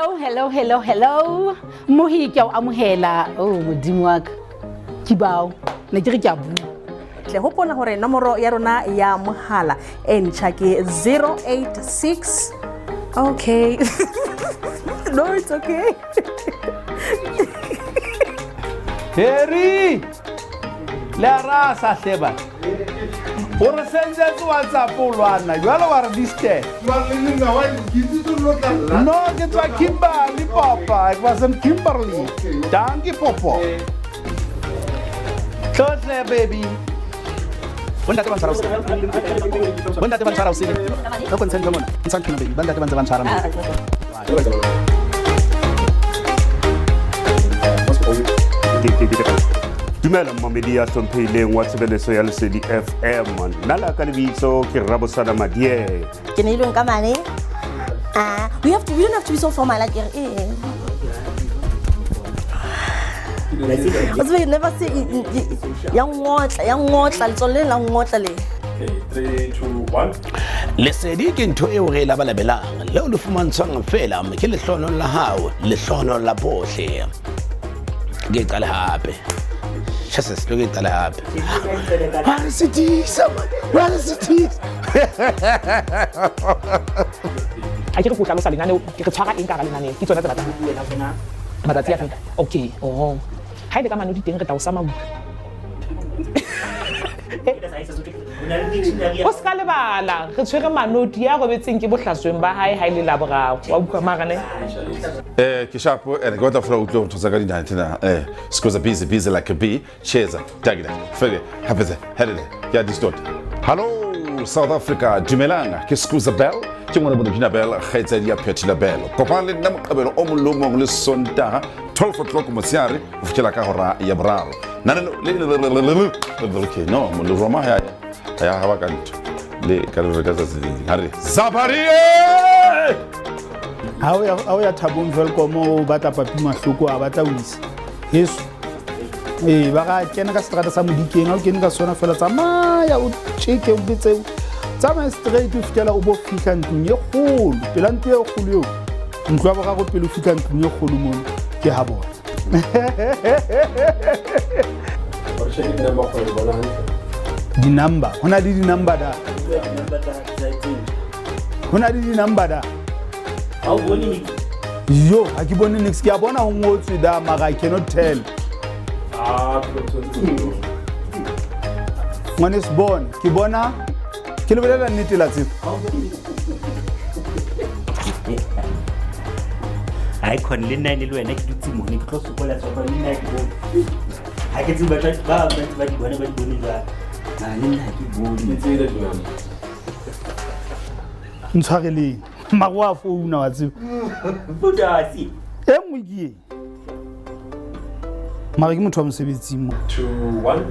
Hello, hello, hello, hello. Mohi ke a o amohela. Oh, modimo wa ka. Ke bao. Ne ke re ke a bua. Tle hopola hore nomoro ya rona ya mohala e ntjha ke 086. Okay. No, it's okay. Harry! Le a rasa hle ba. O re sendetse WhatsApp o lwana jwale wa re disturb. No, ke tswa Kimberley, Papa. Ek was in Kimberley. Dankie, Popo. Tlotle, baby. Bontate ba ntshwara hoseng. Bontate ba ntshwara hoseng. Ka ko ntshe ntho mona. Ntsha ntho baby. Bontate ba ntse ba ntshwara mona. Dumela mmamedi ya hlomphehileng wa tshebeletso ya Lesedi FM. Nna la ka lebitso ke Rabosana Madiee. Ke neilweng ka mane. Ah, we have to, we don't have to be so formal like eh. O tsebe never say ya ngotla, ya ngotla, letswalo le la ngotla le. Okay, 3 2 1. Lesedi ke ntho eo re e labalabelang, leo le fumantshwang feela ke lehlohonolo la hao, lehlohonolo la bohle. Ke qale hape. Jesus, lo ke qale hape. Wa re sitisa, wa re sitisa. A ke re ko hlalosa lenaneo, ke re tshwara eng ka hara lenaneo, ke tsona tse batlang. Matsatsi a feng? Okay, oh. Ha ele ka manodi teng re tla o sama utlwa. O ska lebala, re tshwere manodi ya robetseng ke bohlasweng ba hae ha e le Laboraro. Wa utlwa mara ne? Ke sharp and ke batla fela utlwe ntho tsa ka di-night na. Squeeze busy busy like a bee. Cheza, tagida, fege, hapeze, helele, ya distort. Hello South Africa, dumelang, ke Scusa Bell, ke ngwana bona Gina Bell, kgaitsadi ya Phetila Bell. Kopana le nna Moqebelo o mong le o mong le Sontaha 12 o'clock motshehare ho fihlela ka hora ya boraro. Nna le le okay, no, le Roma ya ya ha ba ka ntho. Le ka le ka tsatsi le leng. Ha re Zabarie! Ha o ya Thabong Welkom o batla papi mahloko a batla o isa. Yesu. Ee, ba ga kena ka seterata sa Modikeng, ha o kene ka sona fela tsamaya o tjeke o betse tsamaya straight o fihlela o bo fihla ntlong e kgolo, pela ntlo e kgolo eo, ntlo ya boraro pele o fihla ntlong e kgolo mono ke ha bona. Di-number, ho na le di-number da. Ho na le di-number da. Yo, ha ke bone nix, ke a bona ho ngotswe da mara I cannot tell. Ngwaneso bona, ke bona ke le bolela nnete la tseba. Icon le nna le wena ke dutse mo ne ke tlo sokola sokola le nna ke bone. Ha ke tsebe batho ba bang ba ntse ba di bona ba di bone jwang. Na le nna ha ke bone. Ntshwareleng. Mara wa founa wa tseba. Bodasi. E nngwe ke e. Mara ke motho wa mosebetsing mo. 2 1.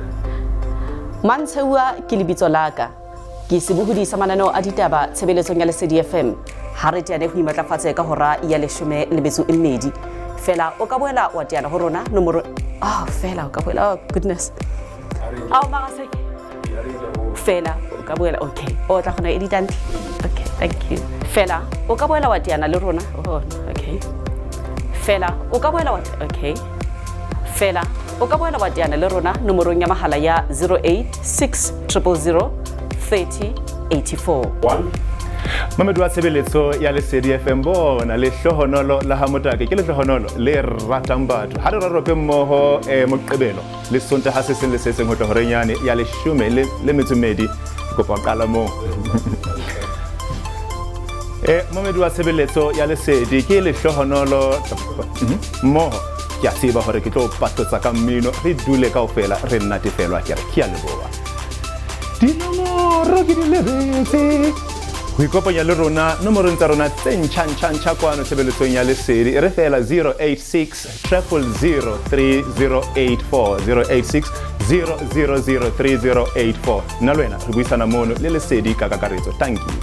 Mantsheuwa ke lebitso la ka. Ke sebohodi sa mananeo a ditaba tshebeletsong ya Lesedi FM. Ha re teane ho imatlafatse ka hora ya leshome le metso e mmedi. Fela o ka boela wa teana ho rona nomoro. Oh, fela o ka boela. Oh, goodness. Ao mara se. Fela o ka boela. Okay. O tla kgona edit hantle. Okay, thank you. Fela o ka boela wa teana le rona. Oh, okay. Fela o ka boela wa okay. Fela o ka boela wa teana le rona nomorong ya mahala ya 086 000 30 84. 1. Mamedi wa tshebeletso ya Lesedi FM, bona lehlohonolo la ha Motake ke lehlohonolo le ratang batho. Ha re rarope mmoho Moqebelo le Sontaha se seng le se seng ho tla horeng yane ya leshome le metso e mmedi. Ke kopa ho qala moo. Momedi wa tshebeletso ya Lesedi ke lehlohonolo mmoho. Ke a tseba hore ke tlo patlotsa ka mmino, re dule kaofela re natefelwa. Ke re ke a leboha. Dinomoro ke di lebetse. Ho ikopanya le rona nomorong tsa rona tse ntjha ntjha ntjha kwano tshebeletsong ya Lesedi. E re fela 086 000 3084, 086 000 3084. Nna le wena re buisana mono le Lesedi ka kakaretso. Tanki.